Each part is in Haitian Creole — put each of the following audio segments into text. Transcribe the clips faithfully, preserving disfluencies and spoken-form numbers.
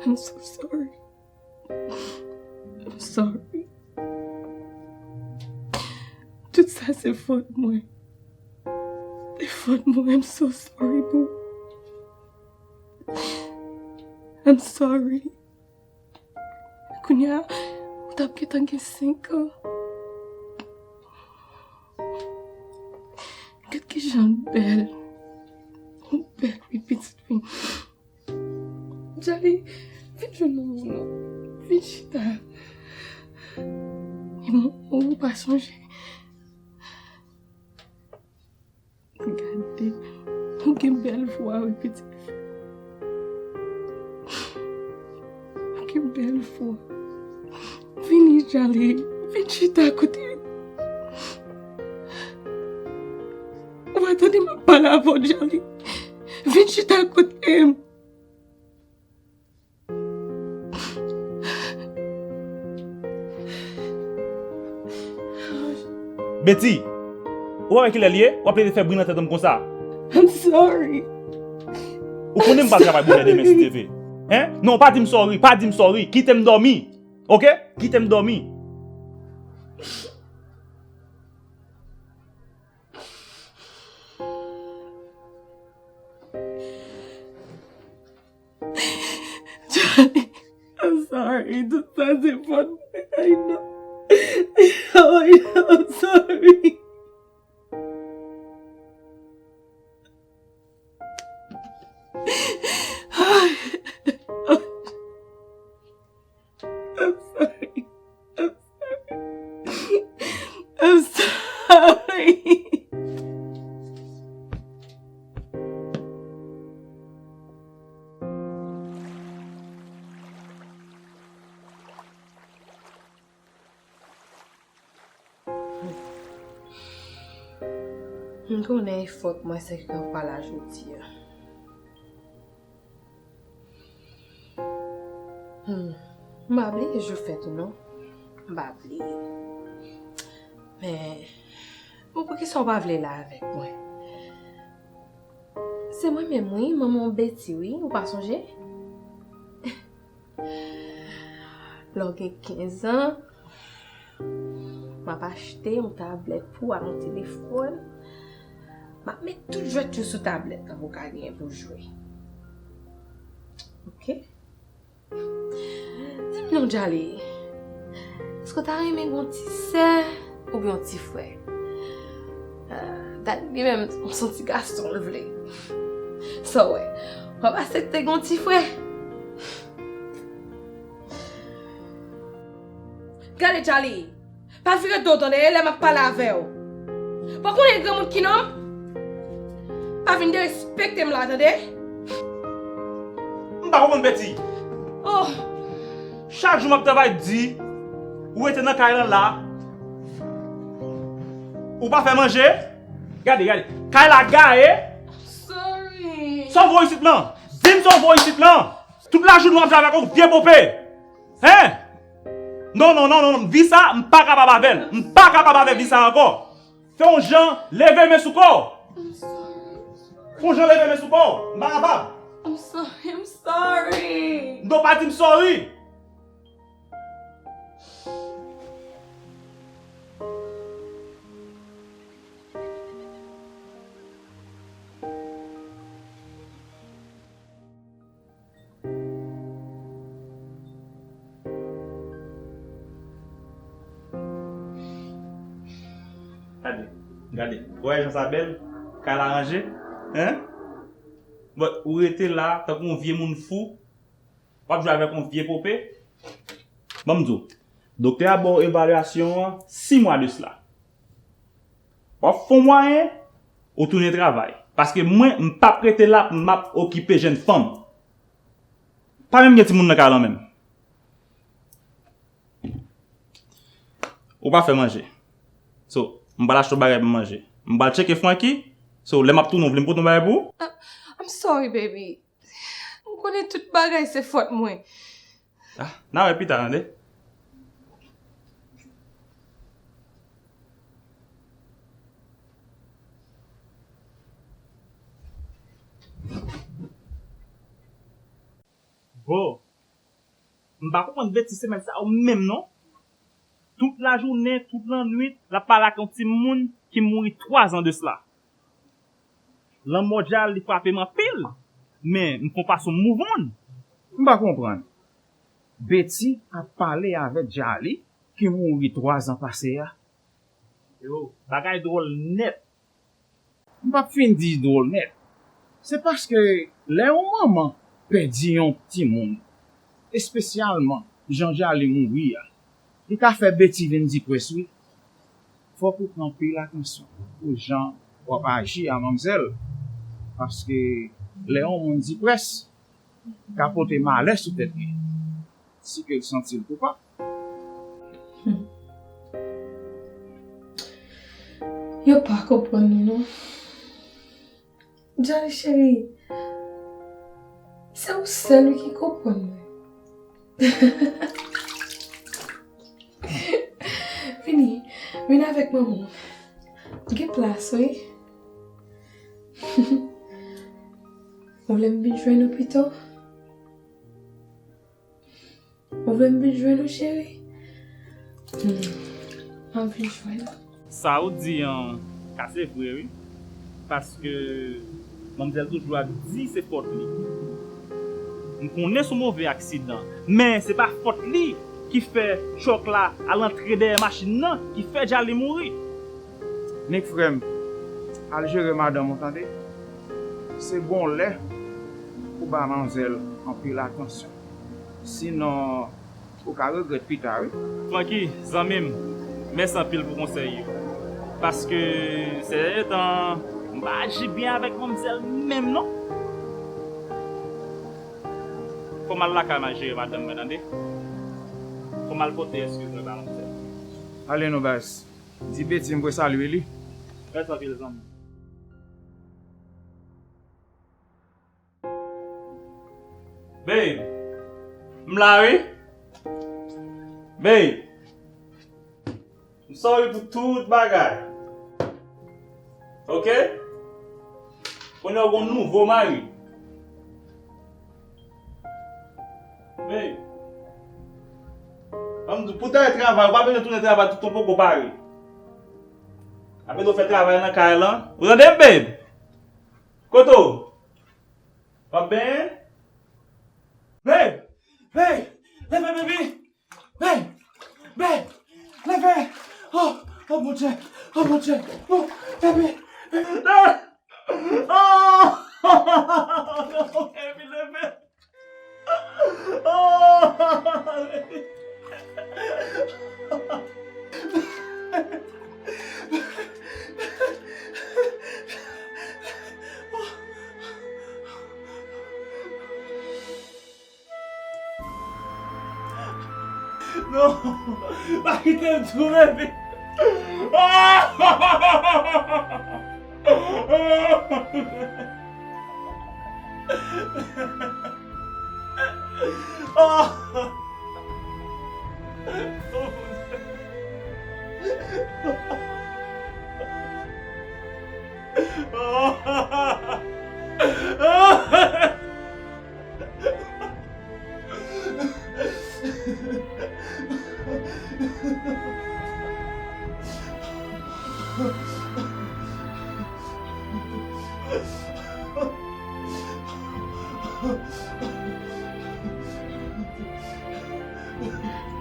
I'm so sorry. I'm sorry. Tout sa se fòt mwen. Se fòt mwen. I'm so sorry, boo. I'm sorry. Kounye a, ou t ap gentan gen senk an. Gad kijan l bèl. Ou bèl, wi, pitit fi. Jali, vin jwenn manman w non. Vin chita. E manman w ou pa sonje. Gade, ou gen bèl vwa, wi, pitit fi. Ou gen bèl vwa. Vini, Jali, vin chita kote m. Ou pa tande m ap pale avè w, Jali. Vin chita kote m. Betty, ou pa wè kilè l ye? W ap plede fè bri nan tèt m konsa. I'm sorry. Ou konnen m pa travay bonè demen si Dye vle. Hein? Non, pa di m sorry, pa di m sorry. Kite m dòmi. Oke? Kite m dòmi. Johnny, I'm sorry. Tout sa se fòt mwen. I know. I know. I'm sorry. I'm sorry. I'm sorry. I'm sorry. M konnen e fòt mwen se ke w pa la jodi a. Hmm. M pa bliye jou fèt ou non. M pa bliye. Men, bon, poukisa w pa vle la avèk mwen? Se mwen menm wi, manman w Betty wi, ou pa sonje? Lè w gen kenz an, m ap achte yon tablèt pou w ak yon telefòn. M ap met tout jwèt yo sou tablèt lan pou w ka genyen pou w jwe. Oke? Di m non, Jali. Èske w ta renmen gen yon ti sè oubyen yon ti frè? Ah, dat li menm, se yon ti gason l vle. Sa w wè? W ap aksepte gen yon ti frè? Gade, Jali. Pa vire do w, tande, lè m ap pale avè w. Pa konnen granmoun ki nonm? Pa vin derespekte m la, tande? M pa konprann, Betty. Oh. Chak jou m ap travay di, ou rete nan kay lan la. Ou pa fè manje. Gade, gade. Kay la gaye. Sorry. Sa w voye isit lan? Di m sa w voye isit lan. Tout lajounen w ap travay ak yon vye pope. Hein? Non, non, non, non, non. Vi sa, m pa kapab avè l. M pa kapab avè vi sa ankò. Fè yon jan, leve men sou kò w. I'm sorry. Fè yon jan, leve men sou kò w. M pa kapab. I'm sorry, I'm sorry. Non, pa di m sorry. Gade, gade. Ou wè jan sa bèl? Kay la ranje? Hein? Bon, ou rete la, tankou yon vye moun fou. W ap jwe avèk yon vye pope. Ban m di w, doktè a ba w evalyasyon an sis mwa de sila. W ap fè yon mwayen, ou tounen travay. Paske mwen, m p ap rete la pou m ap okipe jèn fanm. Pa menm gen timoun nan kay lan menm. Ou pa fè manje. So, m pral achte yon bagay pou m manje. M pral tcheke Francky. So, lè m ap tounen, ou vle m pote yon bagay pou ou? Ah, I'm sorry, baby. M konnen tout bagay se fòt mwen. Ah, n a wè pita, tande. Bon, M pa konprann Betty semèn sa yo menm non. Tout lajounen, tout lannwit, l ap pale ak yon timoun ki mouri twa zan de sila. Lanmò Djali frape m anpil, men m fè yon fason m move on. M pa konprann. Betty ap pale avèk Djali ki mouri twa zan pase a. Yo, bagay dwòl nèt. M p ap fin di dwòl nèt. Se paske lè yon manman pèdi yon timoun, espesyalman jan Djali mouri a, li ka fè Betty vin diprès wi. Fòk ou pran anpil atansyon pou jan w ap aji a manmzèl, paske lè yon moun diprès, ka pote malè sou tèt li, si ke l santi l koupab. Yo pa konprann nou non. Djali cheri, se ou sèl wi ki konprann mwen. Vini, vin avèk manman w. Gen plas wi. Ou vle m vin jwenn ou pito? Ou vle m vin jwenn ou, cheri? Hmm, m ap vin jwenn ou. Sa ou di an ka se vre wi. Paske manmzèl toujou ap di se fòt li. M konnen se yon move aksidan, men se pa fòt li ki fè chòk la al antre dèyè machin nan ki fè Djali mouri. Nick frè m, al jere madanm ou tande. Se gon lè pou ba manzèl anpil atansyon. Sinon, ou ka regrèt pita wi. Francky, zanmi m, mèsi anpil pou konsèy yo. Paske, sèten tan, m pa aji byen avèk manmzèl menm non. Fò m al lakay m al jere madanm mwen tande. Fò m al pote eskiz mwen ba manmzèl. Ale non baz. Di Betty m pre salye li. Mèsi anpil zanmi m. Babe, m la wi. Babe, m sorry pou tout bagay. Ok? Kounye a w gen yon nouvo mari. Babe, ban m di w, pou w t al travay, ou pa bezwen tounen travay tout tan w poko pare. Apre tou fè travay nan kay lan. Ou tande m, babe? Kote w? W ap benyen? Babe! Babe! Leve, baby! Babe! Babe! Leve! Oh! Oh, Bondye! Oh, Bondye! Oh, baby! Baby! Ah! Oh! Baby, leve! Non! Pa kite m tou, baby!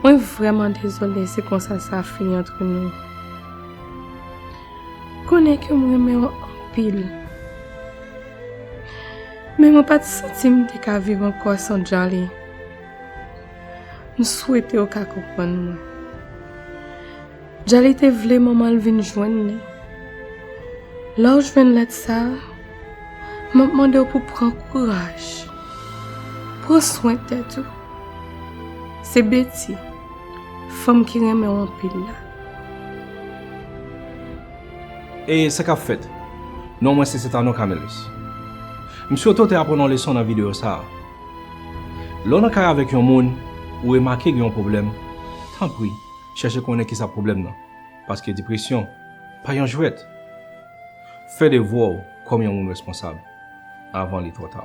Mwen vrèman dezole si konsa sa fini antre nou. Konnen ke m renmen w anpil. Men mwen pa t santi m te ka viv ankò san Djali. M swete w ka konprann mwen. Djali te vle manman l vin jwenn li. Lè w jwenn lèt sa a, m ap mande w pou pran kouraj. Pran swen tèt ou. Se Betty, fanm ki renmen w anpil la. E sa k ap fèt? Non mwen se Setano Camelus. M swete w te aprann yon leson nan videyo sa a. Lè w nan kay avèk yon moun, ou remake gen yon pwoblèm, tanpri, chèche konnen kisa pwoblèm nan. Paske depresyon pa yon jwèt. Fè devwa w kòm yon moun responsab avan li twò ta.